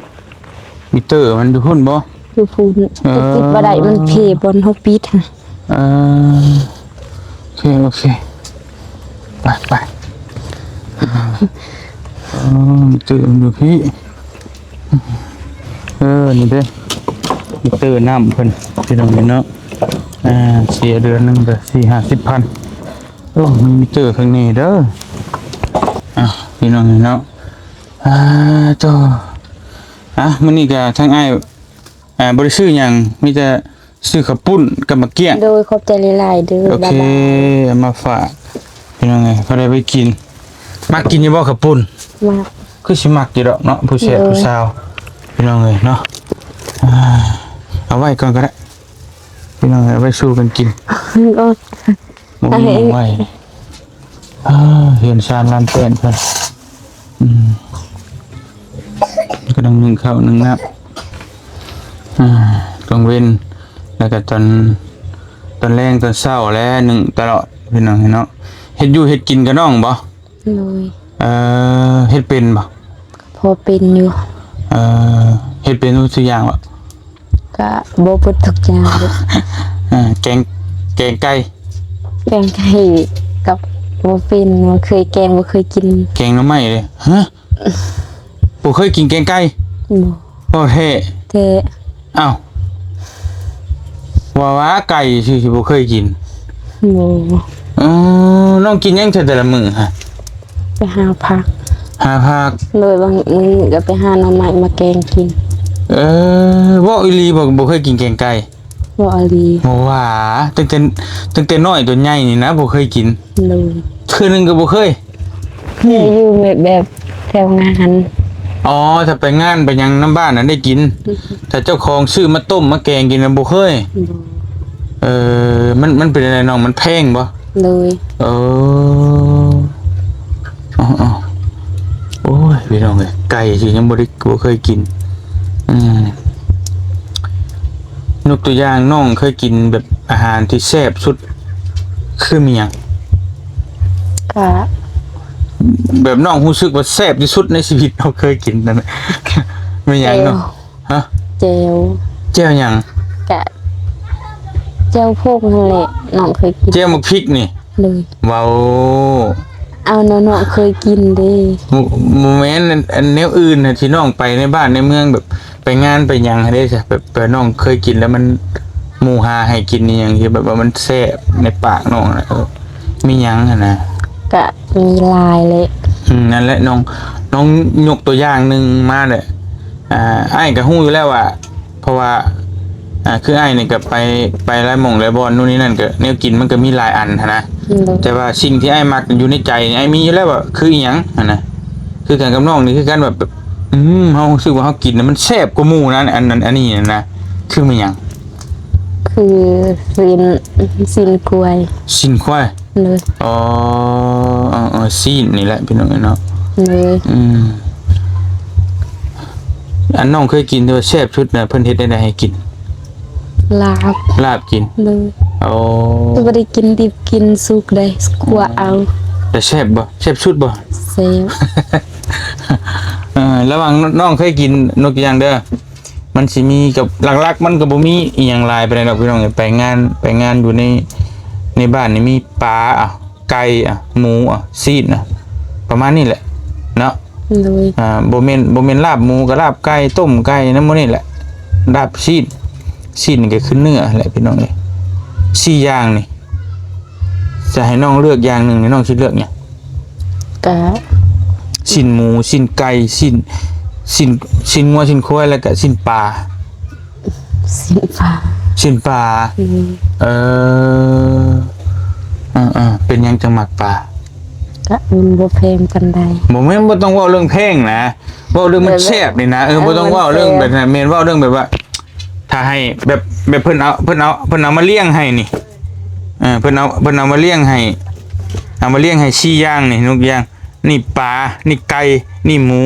ມີເຕີມັນຢູ່ພຸ້ນບໍ່? ຢູ່ພຸ້ນ ເອີ ແຕ່ຕິດບໍ່ໄດ້ ມັນເພບ່ອນເຮົາປິດຫັ້ນ. ເອີ ໂອເຄ ໂອເຄ ໄປ ໄປ. ເອີ ມີເຕີມັນຢູ່ພີ້. ເອີ ນີ້ເດ້ ມີເຕີນ້ຳເພິ່ນ ພີ່ນ້ອງເນາະ. ອ່າ ເສຍເດືອນໜຶ່ງກໍສີ່ຫ້າສິບພັນ. ໂອ້ ມີມີເຕີຂ້າງນີ້ເດີ. ອ່າ ພີ່ນ້ອງເນາະ ອ່າ ໂຕ ອ່າ ມື້ນີ້ກໍທາງອ້າຍ ອ່າ ບໍ່ໄດ້ຊື້ຫຍັງ ມີແຕ່ຊື້ເຂົ້າປຸ້ນກັບໝາກກ້ຽງ. ໂດຍ ຂອບໃຈຫຼາຍໆເດີ. ໂອເຄ ບາຍບາຍ ເອົາມາຝາກ ພີ່ນ້ອງເອີຍ ພໍໄດ້ໄປກິນ. ມັກກິນຢູ່ບໍ່ເຂົ້າປຸ້ນ? ມັກ. ຄືຊິມັກຢູ່ດອກເນາະ ຜູ້ແຊບ ໂດຍ ຜູ້ສາວ. ພີ່ນ້ອງເອີຍເນາະ. ອ່າ ເອົາໄວ້ກ່ອນກໍໄດ້ພີ່ນ້ອງເອີຍ ເອົາໄວ້ສູ່ກັນກິນ. ໂອ້ຍ ບໍ່ມີໝ່ອງໄວ້. ອ່າ ເຮືອນຊານລານແປ້ນເພິ່ນ ອືມ ກຳລັງໜຶ້ງເຂົ້າໜຶ້ງນ້ຳ ອ່າ ກາງເວັນ ແລ້ວກໍຕອນ ຕອນແລງຕອນເຊົ້າແລະ ໜຶ້ງຕະຫຼອດພີ່ນ້ອງເນາະ. ເຮັດຢູ່ເຮັດກິນກັບນ້ອງບໍ່? ໂດຍ. ເອີ ເຮັດເປັນບໍ່? ພໍເປັນຢູ່. ເອີ ເຮັດເປັນທຸກຢ່າງບໍ່? ກະບໍ່ເບິດທຸກຢ່າງເດ້. ເອີ ແກງ ແກງໄກ່? ແກງໄກ່ກໍບໍ່ເປັນ, ບໍ່ເຄີຍແກງ ບໍ່ເຄີຍກິນ. ແກງໜໍ່ໄມ້ເດ້? ຮະ? ບໍ່ເຄີຍກິນແກງໄກ່? ບໍ່. ບໍ່ແທ້? ແທ້. ອ້າວ ວ່າ ວ່າໄກ່ຊື່ໆ ບໍ່ເຄີຍກິນ? ບໍ່. ເອີ ນ້ອງກິນຫຍັງແຕ່ລະມື້ຮະ? ໄປຫາຜັກ. ຫາຜັກ? ໂດຍ. ບາງມື້ກໍໄປຫາໜໍ່ໄມ້ມາແກງກິນ. ເອີ ເວົ້າອີ່ຫຼີບໍ່ ບໍ່ເຄີຍກິນແກງໄກ່? ເວົ້າອີ່ຫຼີ. ບໍ່ວ່າ ຕັ້ງແຕ່ ຕັ້ງແຕ່ນ້ອຍຈົນໃຫຍ່ນີ້ນະ ບໍ່ເຄີຍກິນ? ໂດຍ. ເທື່ອໜຶ່ງກໍບໍ່ເຄີຍ? ເຄີຍຢູ່ແບບ ແບບແຖວງານ. ອໍ ຖ້າໄປງານໄປຫຍັງນຳບ້ານນັ້ນໄດ້ກິນ. ອືມ. ຖ້າເຈົ້າຂອງຊື້ມາຕົ້ມມາແກງກິນນະບໍ່ເຄີຍ? ບໍ່. ເອີ ມັນ ມັນເປັນຈັ່ງໃດນ້ອງ ມັນແພງບໍ່? ໂດຍ. ເອີ ອໍໆ ໂອ້ຍ ພີ່ນ້ອງເອີຍ ໄກ່ຊິຍັງບໍ່ໄດ້ ບໍ່ເຄີຍກິນ. ອືມ ຍົກຕົວຢ່າງ ນ້ອງເຄີຍກິນແບບອາຫານທີ່ແຊບສຸດຄືມີຫຍັງ? ກະ ແບບນ້ອງຮູ້ສຶກວ່າແຊບທີ່ສຸດໃນຊີວິດເຮົາເຄີຍກິນນັ້ນ ມີຫຍັງເນາະ? ແຈ່ວ. ຮະ? ແຈ່ວ. ແຈ່ວຫຍັງ? ກະແຈ່ວພົງຫັ້ນແຫຼະ ນ້ອງເຄີຍກິນ. ແຈ່ວໝາກພິກນີ້? ໂດຍ. ເວົ້າ ເອົາ ນ້ອງເຄີຍກິນເດ້. ບໍ່ ບໍ່ແມ່ນ ອັນ ອັນແນວອື່ນນະ ທີ່ນ້ອງໄປໃນບ້ານໃນເມືອງ ແບບໄປງານໄປຫຍັງຫັ້ນເດ້ ແບບ ແບບນ້ອງເຄີຍກິນແລ້ວມັນ ໝູ່ຫາໃຫ້ກິນອີ່ຫຍັງທີ່ແບບວ່າມັນແຊບໃນປາກນ້ອງນະ ເອີ ມີຫຍັງຫັ້ນນະ? ກະມີຫຼາຍແຫຼະ. ອືມ ນັ້ນແຫຼະ ນ້ອງ ນ້ອງຍົກຕົວຢ່າງໜຶ່ງມາແຫຼະ. ອ່າ ອ້າຍກໍຮູ້ຢູ່ແລ້ວວ່າ ເພາະວ່າ ອ່າ ຄືອ້າຍນີ້ກໍໄປ ໄປຫຼາຍໝ່ອງຫຼາຍບ່ອນ ໂນ່ນນີ້ນັ້ນ ກໍແນວກິນມັນກໍມີຫຼາຍອັນຫັ້ນນະ. ໂດຍ. ແຕ່ວ່າສິ່ງທີ່ອ້າຍມັກຢູ່ໃນໃຈນີ້ ອ້າຍມີຢູ່ແລ້ວວ່າຄືອີ່ຫຍັງຫັ້ນນະ? ຄືກັນກັບນ້ອງນີ້ຄືກັນ ແບບ ອືມ ເຮົາຮູ້ສຶກວ່າເຮົາກິນແລ້ວມັນແຊບກວ່າໝູ່ນັ້ນ ອັນ ອັນ ອັນນີ້ຫັ້ນນະ ຄືແມ່ນຫຍັງ? ຄືຊີ້ນ ຊີ້ນຄວາຍ. ຊີ້ນຄວາຍ? ໂດຍ. ອໍ ເອີໆ ຊີ້ນນີ້ແຫຼະ ພີ່ນ້ອງເອີຍເນາະ. ໂດຍ. ອືມ ອັນນ້ອງເຄີຍກິນທີ່ວ່າແຊບສຸດນະ ເພິ່ນເຮັດແນວໃດໃຫ້ກິນ? ລາບ. ລາບກິນ? ໂດຍ. ໂອ້ ບໍ່ໄດ້ກິນດິບ ກິນສຸກເດ້ ຂົ້ວເອົາ. ແລ້ວແຊບບໍ່? ແຊບສຸດບໍ່? ແຊບ. ເອີ ລະຫວ່າງນ້ອງເຄີຍກິນ ຍົກຕົວຢ່າງເດີ ມັນຊິມີກັບ ຫຼັກໆ ມັນກໍບໍ່ມີອີ່ຫຍັງຫຼາຍປານໃດດອກ ພີ່ນ້ອງເອີຍ. ໄປງານ ໄປງານຢູ່ໃນ ໃນບ້ານນີ້ມີປາ ອ່ະ ໄກ່ ອ່ະ ໝູ ອ່ະ ຊີ້ນ ອ່ະ ປະມານນີ້ແຫຼະເນາະ. ໂດຍ. ອ່າ ບໍ່ແມ່ນ ບໍ່ແມ່ນລາບໝູກໍລາບໄກ່ ຕົ້ມໄກ່ ນຳໝູນີ້ແຫຼະ ລາບຊີ້ນ. ຊີ້ນນີ້ກໍຄືເນື້ອແຫຼະ ພີ່ນ້ອງເອີຍ. ສີ່ຢ່າງນີ້ ຈະໃຫ້ນ້ອງເລືອກຢ່າງໜຶ່ງນີ້ ນ້ອງຊິເລືອກຫຍັງ? ກະ ຊີ້ນໝູ ຊີ້ນໄກ່ ຊີ້ນ ຊີ້ນ ຊີ້ນງົວ ຊີ້ນຄວາຍ ແລ້ວກະຊີ້ນປາ. ຊີ້ນປາ. ຊີ້ນປາ. ອືມ. ເອີ ເອີໆ ເປັນຫຍັງຈັ່ງມັກປາ? ກະມັນບໍ່ແພງປານໃດ. ບໍ່ແມ່ນ ບໍ່ຕ້ອງເວົ້າເລື່ອງແພງນະ ເວົ້າເລື່ອງມັນແຊບນີ້ນະ. ເອີ ເອີ ບໍ່ຕ້ອງເວົ້າເລື່ອງແບບນັ້ນ ແມ່ນເວົ້າເລື່ອງແບບວ່າ ຖ້າໃຫ້ແບບ ແບບເພິ່ນເອົາ ເພິ່ນເອົາ ເພິ່ນເອົາມາລ້ຽງໃຫ້ນີ້ ເອີ ເພິ່ນເອົາ ເພິ່ນເອົາມາລ້ຽງໃຫ້ ເອົາມາລ້ຽງໃຫ້ສີ່ຢ່າງນີ້ ນົກຢ່າງ ນີ້ປາ ນີ້ໄກ່ ນີ້ໝູ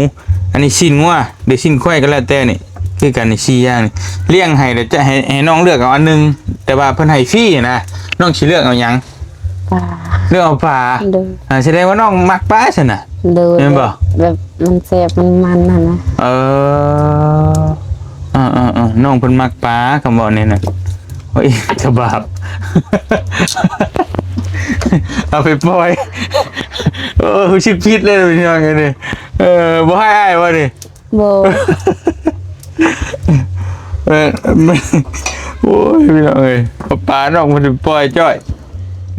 ອັນນີ້ຊີ້ນງົວ ຫຼືຊີ້ນຄວາຍກໍແລ້ວແຕ່ນີ້ ຄືກັນນີ້ສີ່ຢ່າງນີ້ ລ້ຽງໃຫ້ແລ້ວຈະໃຫ້ ໃຫ້ນ້ອງເລືອກເອົາອັນໜຶ່ງ ແຕ່ວ່າເພິ່ນໃຫ້ຟຣີນະ ນ້ອງຊິເລືອກເອົາຫຍັງ? ປາ. ເລືອກເອົາປາ. ໂດຍ. ອ່າ ສະແດງວ່ານ້ອງມັກປາຊັ້ນນະ. ໂດຍ. ແມ່ນບໍ່? ແບບ ແບບມັນແຊບມັນມັນຫັ້ນນະ. ເອີ ເອີໆໆ ນ້ອງເພິ່ນມັກປາ ຄຳເວົ້ານີ້ນະ. ໂອ້ຍ ສະບາບ ເອົາໄປປ່ອຍ. ໂອ້ ຮູ້ສຶກຜິດເລີຍພີ່ນ້ອງເອີຍນີ້. ເອີ ບໍ່ໃຫ້ອ້າຍບໍ່ນີ້? ບໍ່. ເອີ ໂອ້ຍ ພີ່ນ້ອງເອີຍ ເອົາປານ້ອງເພິ່ນໄປປ່ອຍຈ້ອຍ.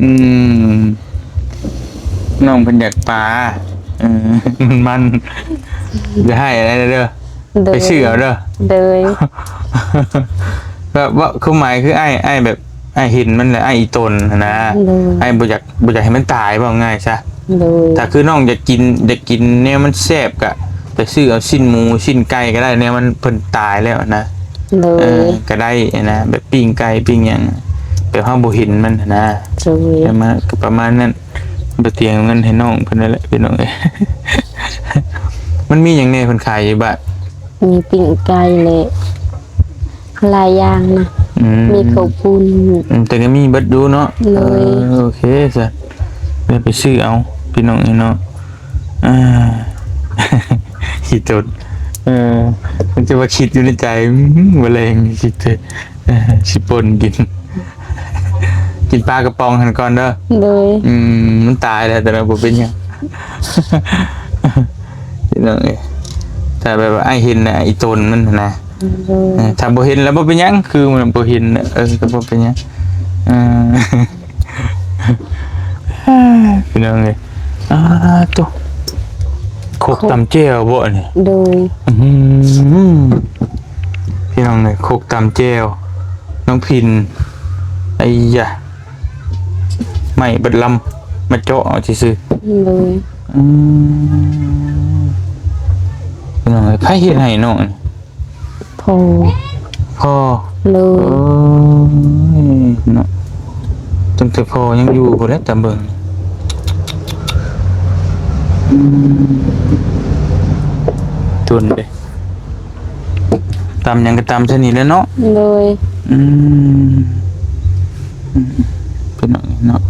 ອືມ ນ້ອງເພິ່ນຢາກປາ. ເອີ ມັນ ຢ່າໃຫ້ໄດ້ເດີ. ໂດຍ. ໄປຊື້ເອົາເດີ. ໂດຍ. ແບບວ່າຄວາມໝາຍຄືອ້າຍ ອ້າຍແບບ ອ້າຍເຫັນມັນແລ້ວ ອ້າຍອີ່ຕົນຫັ້ນນະ. ໂດຍ. ອ້າຍບໍ່ຢາກ ບໍ່ຢາກໃຫ້ມັນຕາຍ ເວົ້າງ່າຍຊະ. ໂດຍ. ຖ້າຄືນ້ອງຢາກກິນ ຢາກກິນແນວມັນແຊບກະ ໄປຊື້ເອົາຊີ້ນໝູຊີ້ນໄກ່ກໍໄດ້ ແນວມັນເພິ່ນຕາຍແລ້ວນະ. ໂດຍ ເອີ ກໍໄດ້ນະ ແບບປີ້ງໄກ່ປີ້ງຫຍັງ ແບບເຮົາບໍ່ເຫັນມັນນະ. ໂດຍ ແຕ່ມັນກໍປະມານນັ້ນ ບໍ່ຕຽງເງິນໃຫ້ນ້ອງເພິ່ນນັ້ນແຫຼະ ພີ່ນ້ອງເອີຍ. ມັນມີຫຍັງແດ່ເພິ່ນຂາຍຢູ່ບ້ານ? ມີປີ້ງໄກ່ແຫຼະ ຫຼາຍຢ່າງນະ. ອືມ ມີເຂົ້າປຸ້ນ. ອືມ ແຕ່ກໍມີເບິດຢູ່ເນາະ. ໂດຍ ເອີ ໂອເຄຊະ ໄດ້ໄປຊື້ເອົາ ພີ່ນ້ອງເອີຍເນາະ. ອ່າ ຂີ້ຕົດ ເອີ ມັນຈະວ່າຄິດຢູ່ໃນໃຈ ອືມ ບໍ່ແລງຊິເຕ ເອີ ຊິປົ່ນກິນ ກິນປາກະປ໋ອງຫັ້ນກ່ອນເດີ. ໂດຍ ອືມ ມັນຕາຍແລ້ວ ແຕ່ວ່າບໍ່ເປັນຫຍັງ ພີ່ນ້ອງເອີຍ. ຖ້າແບບວ່າອ້າຍເຫັນນະ ອີຕົນມັນນະ. ໂດຍ ເອີ ຖ້າບໍ່ເຫັນແລ້ວບໍ່ເປັນຫຍັງ ຄືມັນບໍ່ເຫັນນະ ເອີ ກໍບໍ່ເປັນຫຍັງ ເອີ. ພີ່ນ້ອງເອີຍ ອາ ໂຕ ຄົກ ຄົກ ຕຳແຈ່ວບໍ່ອັນນີ້? ໂດຍ ອືມ ພີ່ນ້ອງເອີຍ ຄົກຕຳແຈ່ວ ນ້ອງພິນ ໄອ້ຍະ ໄມ້ເບິດລຳ ມາເຈາະເອົາຊື່ໆ. ໂດຍ ອືມ ພີ່ນ້ອງເອີຍ ໃຜເຮັດໃຫ້ນ້ອງ? ພໍ່ ພໍ່ ໂດຍ ໂອ້ຍເນາະ ຕັ້ງແຕ່ພໍ່ຍັງຢູ່ພຸ້ນແຫຼະ ຕາເບິ່ງ ອືມ ຕົນເດ້ ຕຳຫຍັງກໍຕຳຊະນີ້ແຫຼະເນາະ. ໂດຍ ອືມ ອືມ ເປັນຫຍັງເນາະ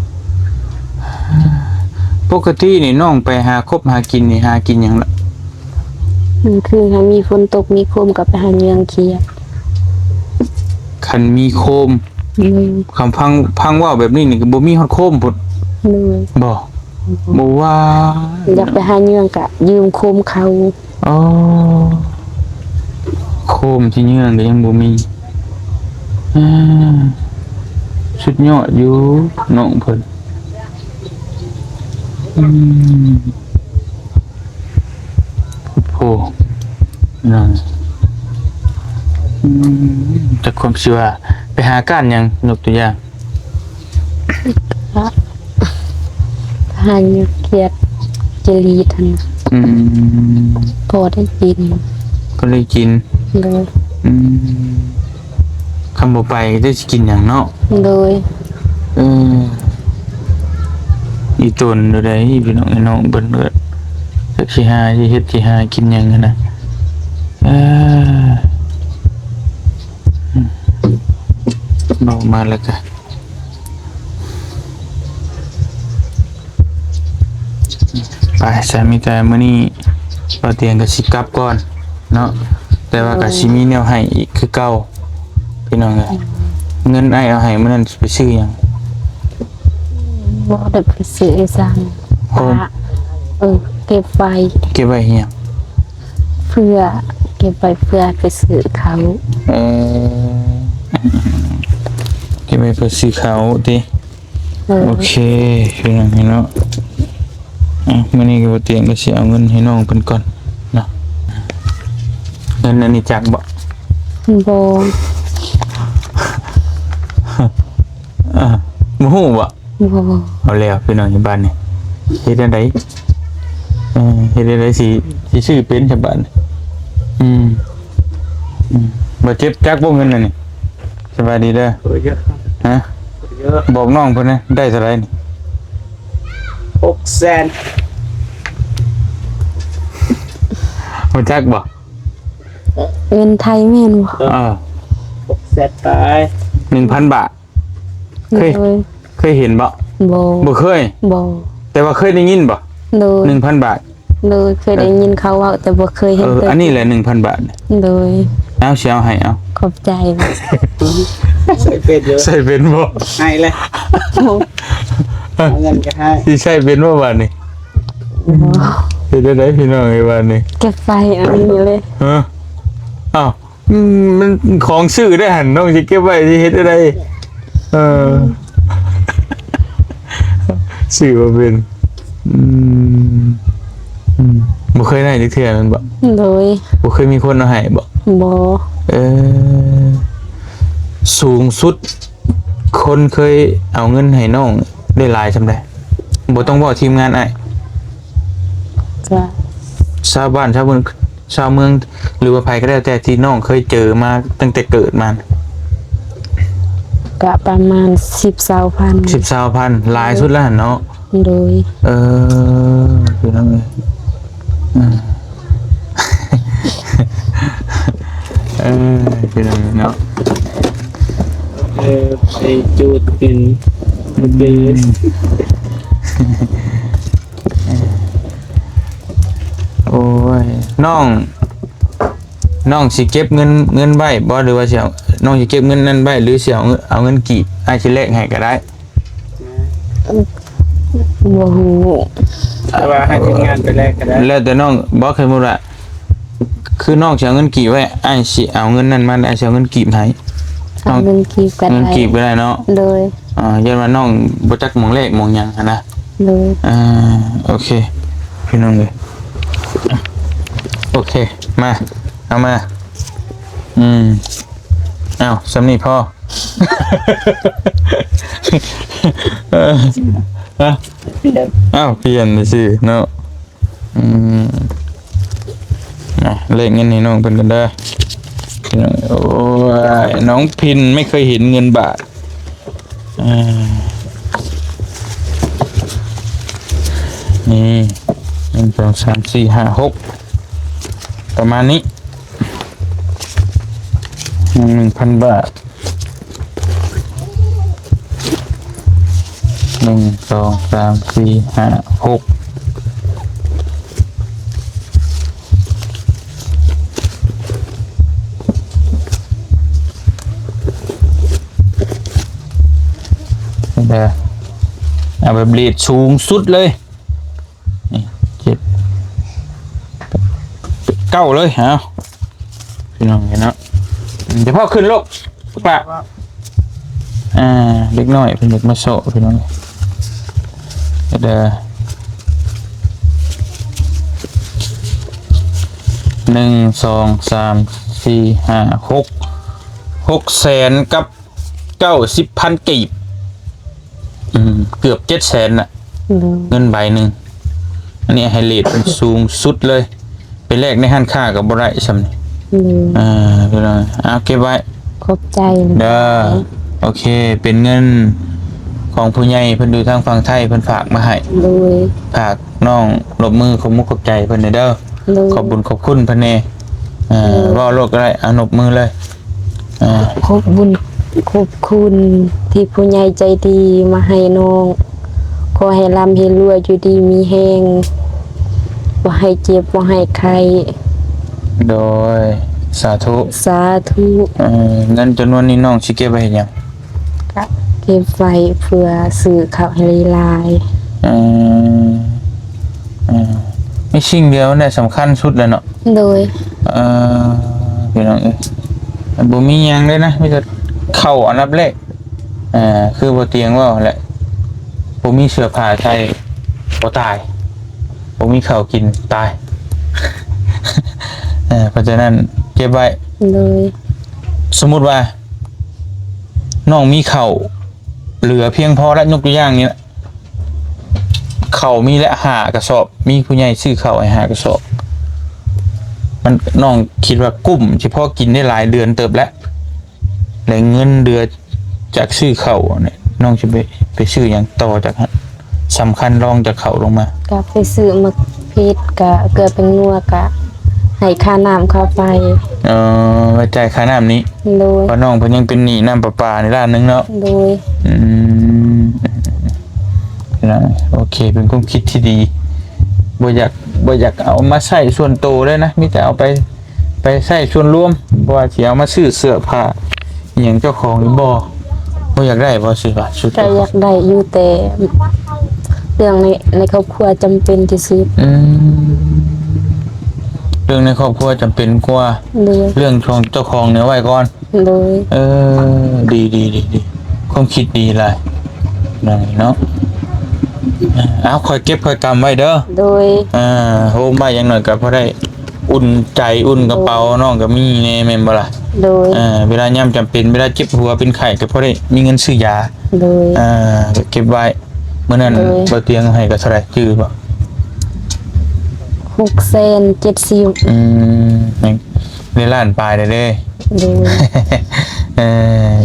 ປົກກະຕິນີ້ນ້ອງໄປຫາກົບຫາກິນນີ້ ຫາກິນຫຍັງລະ? ກາງຄືນຖ້າມີຝົນຕົກມີໂຄມກໍໄປຫາເຫຍື່ອງຂຽດ. ຄັນມີໂຄມ ໂດຍ ຄຳຟັງ ຟັງເວົ້າແບບນີ້ນີ້ກໍບໍ່ມີຮອດໂຄມພຸ້ນ. ໂດຍ ບໍ່ ບໍ່ວ່າ ຢາກໄປຫາເຫຍື່ອງກໍຢືມໂຄມເຂົາ. ອໍ ໂຄມທີ່ເຫຍື່ອງກໍຍັງບໍ່ມີ. ອ່າ ສຸດຍອດຢູ່ນ້ອງເພິ່ນ. ອືມ ໂອ້ ນັ້ນ ອືມ ແຕ່ຄວາມຊິວ່າໄປຫາການຫຍັງ ຍົກຕົວຢ່າງ ຫາຢູ່ຂຽດຈະລີດຫັ້ນ. ອືມ ພໍໄດ້ກິນ ພໍໄດ້ກິນ. ໂດຍ ອືມ ຄັນບໍ່ໄປຈະຊິກິນຫຍັງເນາະ. ໂດຍ ເອີ ອີຕົນຢູ່ໃດ໋ພີ່ນ້ອງ ນ້ອງເພິ່ນກໍຈັກຊິຫາຊິເຮັດຊິຫາກິນຫຍັງຫັ້ນນະ. ເອີ ອືມ ເວົ້າມາແລ້ວກະ ໄປ ສາມີ ແຕ່ມື້ນີ້ບ່າວຕຽງກໍຊິກັບກ່ອນເນາະ ແຕ່ວ່າກໍຊິມີແນວໃຫ້ອີກຄືເກົ່າ ພີ່ນ້ອງເອີຍ. ເງິນອ້າຍເອົາໃຫ້ມື້ນັ້ນຊິໄປຊື້ຫຍັງ? ບໍ່ໄດ້ໄປຊື້ອີຫຍັງ ໂອ້ ເອີ ເກັບໄວ້. ເກັບໄວ້ເຮັດຫຍັງ? ເພື່ອ ເກັບໄວ້ເພື່ອໄປຊື້ເຂົ້າ. ເອີ ເກັບໄວ້ເພື່ອຊື້ເຂົ້າຕິ? ເອີ ໂອເຄ ພີ່ນ້ອງເນາະ. ອ່ະ ມື້ນີ້ກໍບໍ່ຕຽງກໍຊິເອົາເງິນໃຫ້ນ້ອງເພິ່ນກ່ອນເນາະ. ເງິນອັນນີ້ຈັກບໍ່? ບໍ່ ອ່າ ບໍ່ຮູ້ບໍ່? ບໍ່ ເອົາແລ້ວພີ່ນ້ອງ ຢູ່ບ້ານນີ້ເຮັດແນວໃດ? ເອີ ເຮັດແນວໃດຊິ ຊິຊື້ເປັນຊະບາດນີ້? ອືມ ອືມ ບໍ່ເຈັບຈັກບໍ່ເງິນອັນນີ້? ສະບາຍດີເດີ. ໂອ້ຍ ເຍອະ ຮະ? ໂອ້ຍ ເຍອະ. ບອກນ້ອງເພິ່ນນະ ໄດ້ເທົ່າໃດນີ້? ຫົກແສນ. ຮູ້ຈັກບໍ່? ເງິນໄທແມ່ນບໍ່? ເອີ ຫົກແສນປາຍ. ໜຶ່ງພັນບາດ. ເຄີຍ ໂດຍ ເຄີຍເຫັນບໍ່? ບໍ່ ບໍ່ເຄີຍ. ບໍ່ ແຕ່ວ່າເຄີຍໄດ້ຍິນບໍ່? ໂດຍ ໜຶ່ງພັນບາດ. ໂດຍ ເຄີຍໄດ້ຍິນເຂົາເວົ້າ ເອີ ແຕ່ບໍ່ເຄີຍເຫັນ. ເອີ ຕົວ ອັນນີ້ແຫຼະ ໜຶ່ງພັນບາດ. ໂດຍ ເອົາ ຊິເອົາໃຫ້ ເອົາ ຂອບໃຈ. ໃຊ້ເປັນຢູ່ ໃຊ້ເປັນບໍ່? ໃຫ້ເລີຍ ເອົາເງິນກໍໃຫ້. ຊິໃຊ້ເປັນບໍ່ບາດນີ້? ບໍ່ ເຮັດແນວໃດພີ່ນ້ອງເອີຍບາດນີ້? ເກັບໄວ້ອັນນີ້ເລີຍ. ຮະ? ອ້າວ ອືມ ມັນຂອງຊື້ໄດ້ຫັ້ນ ນ້ອງຊິເກັບໄວ້ຊິເຮັດແນວໃດ? ເອີ ຊື້ບໍ່ເປັນ. ອືມ ອືມ ບໍ່ເຄີຍໄດ້ຈັກເທື່ອແມ່ນບໍ່? ໂດຍ ບໍ່ເຄີຍມີຄົນເອົາໃຫ້ບໍ່? ບໍ່ ເອີ ສູງສຸດຄົນເຄີຍເອົາເງິນໃຫ້ນ້ອງໄດ້ຫຼາຍສ່ຳໃດ? ບໍ່ຕ້ອງເວົ້າທີມງານອ້າຍ ກະ ຊາວບ້ານຊາວເມືອງ ຊາວເມືອງ ຫຼືວ່າໃຜກໍແລ້ວແຕ່ທີ່ນ້ອງເຄີຍເຈີມາຕັ້ງແຕ່ເກີດມາ? ກະປະມານສິບຊາວພັນ ສິບຊາວພັນ ຫຼາຍສຸດແລ້ວຫັ້ນເນາະ. ໂດຍ ເອີ ພີ່ນ້ອງເອີຍ ເອີ ເອີ ພີ່ນ້ອງເນາະ ເອີ ໄປຈູດກິນ ອືມ ເປັນ ໂອ້ຍ ນ້ອງ ນ້ອງຊິເກັບເງິນ ເງິນໄວ້ບໍ່ ຫຼືວ່າຊິເອົາ ນ້ອງຊິເກັບເງິນນັ້ນໄວ້ ຫຼືຊິເອົາ ເອົາເງິນກີບ ອ້າຍຊິແລກໃຫ້ກໍໄດ້? ບໍ່ຮູ້ ແຕ່ວ່າໃຫ້ທີມງານໄປແລກກໍໄດ້ ແລ້ວແຕ່ນ້ອງ. ບໍ່ ສົມມຸດວ່າ ຄືນ້ອງຊິເອົາເງິນກີບໄວ້ ອ້າຍຊິເອົາເງິນນັ້ນມາ ອ້າຍຊິເອົາເງິນກີບໃຫ້. ເອົາເງິນກີບກໍໄດ້ ເງິນກີບກໍໄດ້ເນາະ. ໂດຍ ອ່າ ຢ້ານວ່ານ້ອງບໍ່ຈັກໝ່ອງແລກໝ່ອງຫຍັງຫັ້ນນະ. ໂດຍ ອ່າ ໂອເຄ ພີ່ນ້ອງເອີຍ ໂອເຄ ມາ ເອົາມາ ອືມ ເອົາ ສ່ຳນີ້ພໍ ເອີ ຮະ ປ່ຽນ ເອົ້າ ປ່ຽນຊື່ເນາະ. ອືມ ນະ ເລກເງິນໃຫ້ນ້ອງເພິ່ນກ່ອນເດີ. ໂອ້ຍ ນ້ອງພິນໄມ່ເຄີຍເຫັນເງິນບາດ. ອ່າ ນີ້ ໜຶ່ງ ສອງ ສາມ ສີ່ ຫ້າ ຫົກ ປະມານນີ້ ໜຶ່ງພັນບາດ. ໜຶ່ງ ສອງ ສາມ ສີ່ ຫ້າ ຫົກ ເດີ ເອົາແບບເຣດສູງສຸດເລີຍ. ນີ້ ເຈັດ ເກົ້າ ເລີຍ ເອົາ ພີ່ນ້ອງເອີຍເນາະ. ຈະພາຂຶ້ນລູກ ປະ ອ່າ ເດັກນ້ອຍເພິ່ນຢາກມາເຊາະ ພີ່ນ້ອງ. ເດີ ໜຶ່ງ ສອງ ສາມ ສີ່ ຫ້າ ຫົກ ຫົກແສນກັບ ເກົ້າສິບພັນກີບ ອືມ ເກືອບເຈັດແສນນະ ໂດຍ ເງິນໃບໜຶ່ງ. ອັນນີ້ໃຫ້ເຣດມັນສູງສຸດເລີຍ ໄປແລກໃນຮ້ານຄ້າກໍບໍ່ໄດ້ສ່ຳນີ້. ໂດຍ ອ່າ ເອົາເກັບໄວ້ ຂອບໃຈເດີ. ໂອເຄ ເປັນເງິນຂອງຜູ້ໃຫຍ່ເພິ່ນຢູ່ທາງຝັ່ງໄທ ເພິ່ນຝາກມາໃຫ້. ໂດຍ ຝາກນ້ອງນົບມືຂອບມຸກຂອບໃຈເພິ່ນແດ່ເດີ. ໂດຍ ຂອບບຸນຂອບຄຸນເພິ່ນແດ່. ເອີ ໂດຍ ເວົ້າໂລດກໍໄດ້ ເອົານົບມືເລີຍ. ອ່າ ຂອບບຸນຂອບຄຸນທີ່ຜູ້ໃຫຍ່ໃຈດີມາໃຫ້ນ້ອງ. ຂໍໃຫ້ລ່ຳໃຫ້ລວຍ ຢູ່ດີມີແຮງ ບໍ່ໃຫ້ເຈັບບໍ່ໃຫ້ໄຂ້. ໂດຍ ສາທຸ ສາທຸ. ເອີ ເງິນຈຳນວນນີ້ນ້ອງຊິເກັບໄວ້ເຮັດຫຍັງ? ກະເກັບໄວ້ເພື່ອຊື້ເຂົ້າໃຫ້ຫຼາຍໆ. ເອີ ເອີ ມີສິ່ງດຽວນັ້ນສຳຄັນສຸດແລ້ວເນາະ. ໂດຍ ເອີ ພີ່ນ້ອງເອີຍ ບໍ່ມີຫຍັງເລີຍນະ ມີແຕ່ເຂົ້າອັນດັບແລກ. ເອີ ຄືບໍ່ຕຽງເວົ້າຫັ້ນແຫຼະ ບໍ່ມີເສື້ອຜ້າໃສ່ ບໍ່ຕາຍ ບໍ່ມີເຂົ້າກິນ ຕາຍ. ເອີ ເພາະສະນັ້ນເກັບໄວ້. ໂດຍ ສົມມຸດວ່າ ນ້ອງມີເຂົ້າເຫຼືອພຽງພໍລະ ຍົກຕົວຢ່າງນີ້ລະ ເຂົ້າມີລະຫ້າກະສອບ ມີຜູ້ໃຫຍ່ຊື້ເຂົ້າໃຫ້ຫ້າກະສອບ ມັນ ນ້ອງຄິດວ່າກຸ້ມ ຊິພໍກິນໄດ້ຫຼາຍເດືອນເຕີບແລ້ວ ແລະເງິນເດືອຈາກຊື້ເຂົ້ານີ້ ນ້ອງຊິໄປ ໄປຊື້ຫຍັງຕໍ່ຈາກຫັ້ນ? ສຳຄັນລອງຈາກເຂົ້າລົງມາ ກະໄປຊື້ໝາກເຜັດ ກະເກືອແປ້ງນົວ ກະໃຫ້ຄ່ານ້ຳຄ່າໄຟ. ເອີ ໄວ້ຈ່າຍຄ່ານ້ຳນີ້. ໂດຍ ເພາະນ້ອງເພິ່ນຍັງເປັນໜີ້ນ້ຳປະປາໃນລ້ານໜຶ່ງເນາະ. ໂດຍ ອືມ ໂອເຄ ເປັນຄວາມຄິດທີ່ດີ ບໍ່ຢາກ ບໍ່ຢາກເອົາມາໃຊ້ສ່ວນໂຕເລີຍນະ ມີແຕ່ເອົາໄປ ໄປໃຊ້ສ່ວນລວມ ບໍ່ວ່າຊິເອົາມາຊື້ເສື້ອຜ້າອີ່ຫຍັງເຈົ້າຂອງນີ້ບໍ່? ບໍ່ຢາກໄດ້ບໍ່? ຊິວ່າສຸດ ກໍຢາກໄດ້ຢູ່ ແຕ່ເລື່ອງໃນ ໃນຄອບຄົວຈຳເປັນທີ່ສຸດ. ອືມ ເລື່ອງໃນຄອບຄົວຈຳເປັນກວ່າ. ໂດຍ ເລື່ອງຂອງເຈົ້າຂອງນີ້ເອົາໄວ້ກ່ອນ. ໂດຍ ເອີ ດີໆໆໆ ຄວາມຄິດດີຫຼາຍ ນ້ອງເນາະ. ເອົາ ຂ້ອຍເກັບຂ້ອຍກຳໄວ້ເດີ. ໂດຍ ເອີ ໂຮມໄວ້ ຢ່າງໜ້ອຍກໍພໍໄດ້ ອຸ່ນໃຈອຸ່ນກະເປົາ. ໂດຍ ນ້ອງກໍມີແດ່ແມ່ນບໍ່ລະ? ໂດຍ ເອີ ເວລາຍາມຈຳເປັນ ເວລາເຈັບຫົວເປັນໄຂ້ກໍພໍໄດ້ມີເງິນຊື້ຢາ. ໂດຍ ເອີ ເກັບໄວ້. ມື້ນັ້ນ ໂດຍ ບໍ່ຕຽງໃຫ້ກໍເທົ່າໃດ ຈື່ບໍ່? ໂອ້ ຫົກແສນເຈັດສິບ. ອືມ ຍັງໄດ້ລ້ານປາຍເດ້. ໂດຍ ເອີ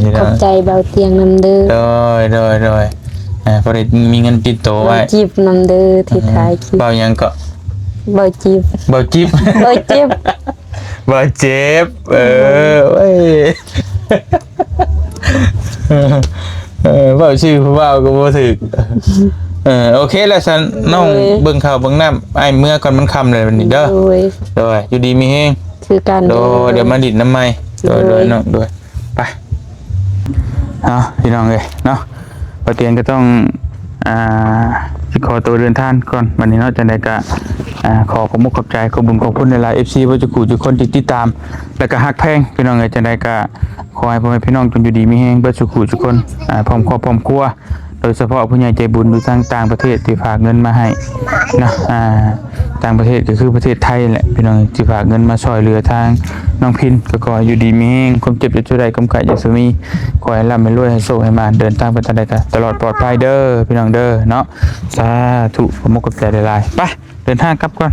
ຢູ່ແລ້ວ ຂອບໃຈເບົາຕຽງນຳເດີ. ໂດຍ ໂດຍ ໂດຍ ເອີ ພໍໄດ້ມີເງິນຕິດໂຕໄວ້. ເບົາຈິບນຳເດີທີ່ ເອີ ຖ່າຍຄລິບ. ເບົາຫຍັງເກາະ? ເບົາຈິບ. ເບົາຈິບ. ເບົາຈິບ. ເບົາເຈັບ. ເອີ ໂອ້ຍ ເອີ ເວົ້າຊື່ຜູ້ບ່າວກໍບໍ່ຖືກ. ເອີ ໂອເຄແລ້ວຊັ້ນ ນ້ອງ ໂດຍ ເບິ່ງເຂົ້າເບິ່ງນ້ຳ ອ້າຍເມືອກ່ອນ ມັນຄ່ຳແລ້ວບັດນີ້ເດີ. ໂດຍ ໂດຍ ຢູ່ດີມີແຮງຄືກັນ. ໂດຍ ໂດຍ ດຽວມາດິນນຳໃໝ່. ໂດຍ ໂດຍ ໂດຍ ນ້ອງ ໂດຍ ໄປ. ເອົາ ພີ່ນ້ອງເອີຍເນາະ ບ່າວຕຽງກໍຕ້ອງ ອ່າ ຊິຂໍຕົວເດີນທາງກ່ອນບັດນີ້ເນາະ. ຈັ່ງໃດກໍ ອ່າ ຂໍຂອບມຸກຂອບໃຈ ຂອບບຸນຂອບຄຸນຫຼາຍໆ ເອັຟຊີ ເບິດທຸກຜູ້ທຸກຄົນທີ່ຕິດຕາມ ແລ້ວກໍຮັກແພງ ພີ່ນ້ອງເອີຍ. ຈັ່ງໃດກໍຂໍໃຫ້ພໍ່ແມ່ພີ່ນ້ອງຈົ່ງຢູ່ດີມີແຮງເບິດສູ່ຜູ້ສູ່ຄົນ ອ່າ ພ້ອມຄອບພ້ອມຄົວ ໂດຍສະເພາະຜູ້ໃຫຍ່ໃຈບຸນຢູ່ທາງຕ່າງປະເທດທີ່ຝາກເງິນມາໃຫ້ເນາະ ອ່າ ຕ່າງປະເທດກໍຄືປະເທດໄທແຫຼະ ພີ່ນ້ອງ ທີ່ຝາກເງິນມາຊ່ອຍເຫຼືອທາງນ້ອງພິນ. ກໍຂໍໃຫ້ຢູ່ດີມີແຮງ ຄວາມເຈັບຢ່າສູ່ໄດ້ ຄວາມໄຂ້ຢ່າສູ່ມີ ຂໍໃຫ້ລ່ຳໃຫ້ລວຍ ໃຫ້ໂຊກໃຫ້ໝານ ເດີນທາງໄປທາງໃດກໍຕະຫຼອດປອດໄພເດີ ພີ່ນ້ອງເດີເນາະ. ສາທຸ ຂອບມຸກຂອບໃຈຫຼາຍໆ. ໄປ ເດີນທາງກັບກ່ອນ.